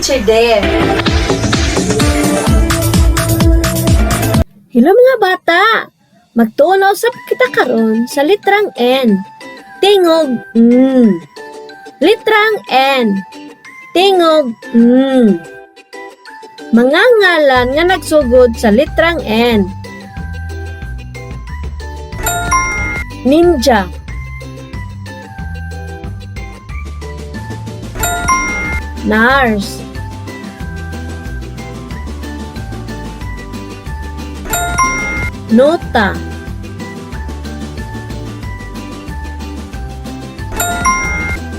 Teacher Dare. Hello mga bata! Magtuon na usab kita karon sa litrang N. Tingog N. Litrang N. Tingog N. Mga ngalan nga nagsugod sa litrang N. Ninja. Nars. Nota.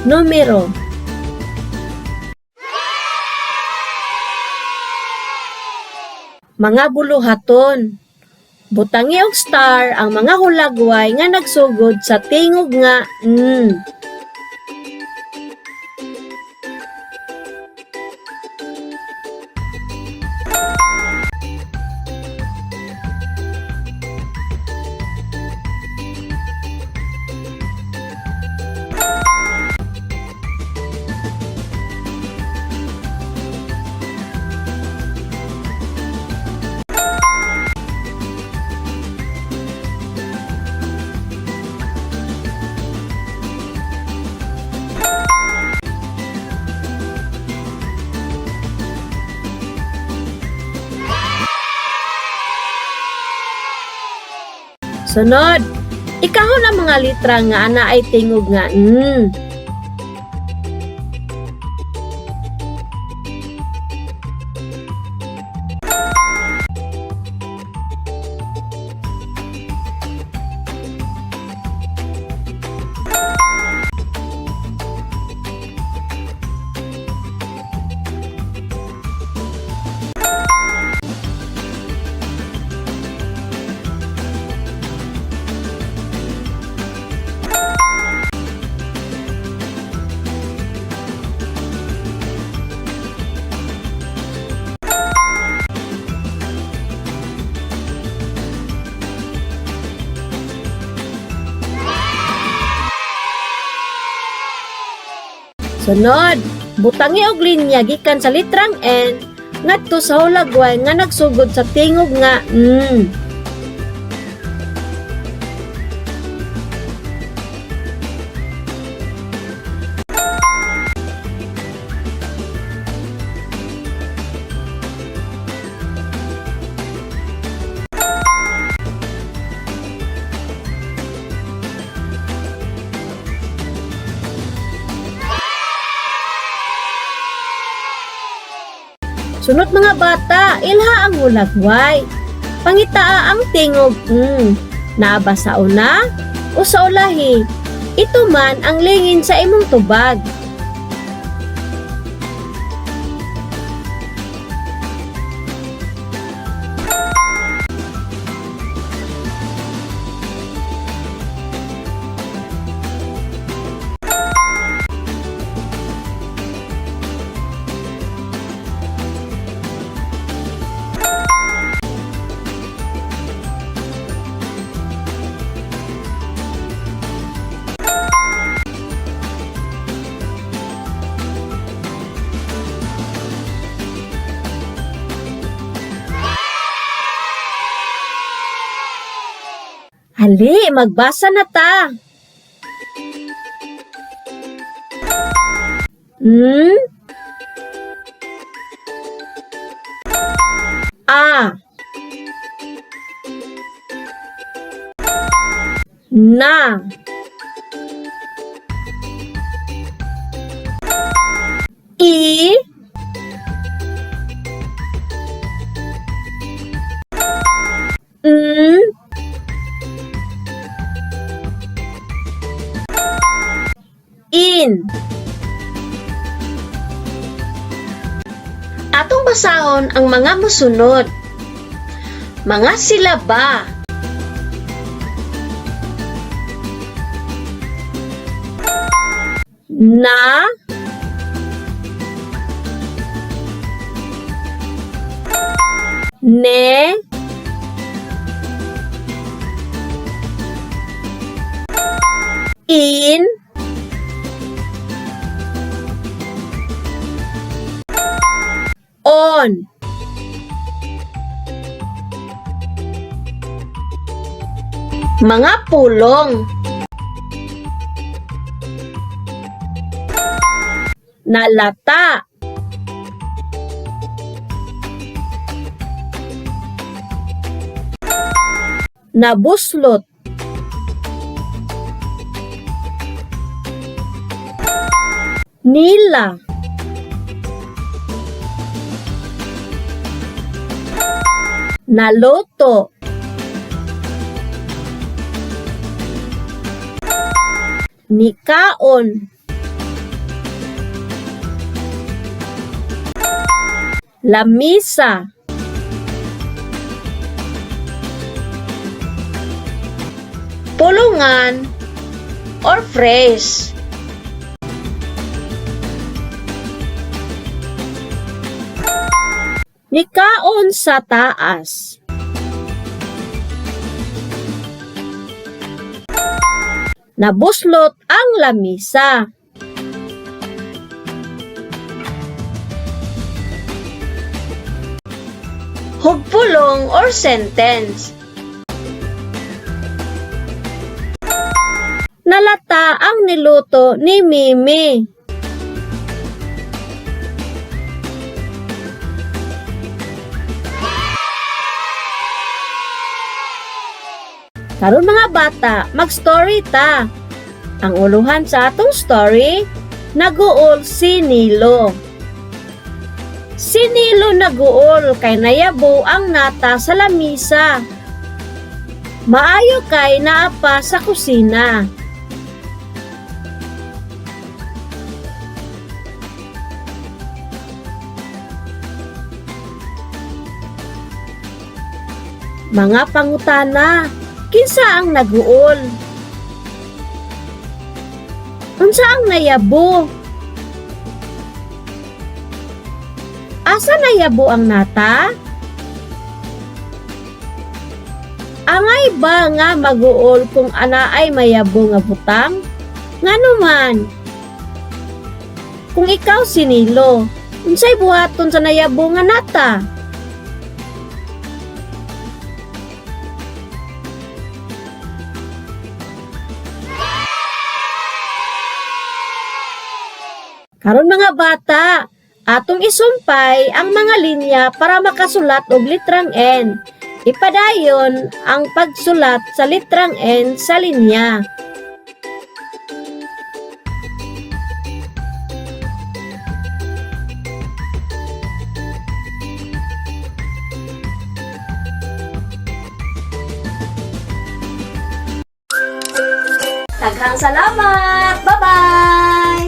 Numero. Mga buluhaton. Butangi og star ang mga hulagway nga nagsugod sa tingog nga N. Sunod, ikahon ang mga litra nga ana ay tingog nga N. Sunod, butangi og linya gikan sa litrang N ngadto sa hulagway nga nagsugod sa tingog nga N. Sunod mga bata, ilha ang hulagway. Pangitaa ang tingog N. Naa ba sa una o sa ulahi? Ito man ang lingin sa imong tubag. Hali, magbasa na ta. N A Na I N In. Atong basahon ang mga mosunod. Mga silaba. Na, ne, in, Nikaon. Mga pulong. Nalata. Nabuslot. Nila. Naloto. Nikaon. Lamisa. Pulungan or phrase. Nikaon sa taas. Nabuslot ang lamisa. Hugpulong or sentence. Nalata ang niluto ni Mimi. Karon mga bata, mag-story ta. Ang uluhan sa atong story, naguol si Nilo. Si Nilo naguol kay nayabo ang nata sa lamisa. Maayo kay naa pa sa kusina. Mga pangutana, kinsa ang naguol? Unsa ang nayabo? Asa nayabo ang nata? Angay ba nga maguol kung anaay mayabo nga butang? Ngano man? Kung ikaw si Nilo, unsay buhaton sa nayabo nga nata? Karon mga bata, atong isumpay ang mga linya para makasulat og litrang N. Ipadayon ang pagsulat sa litrang N sa linya. Daghang salamat! Bye-bye!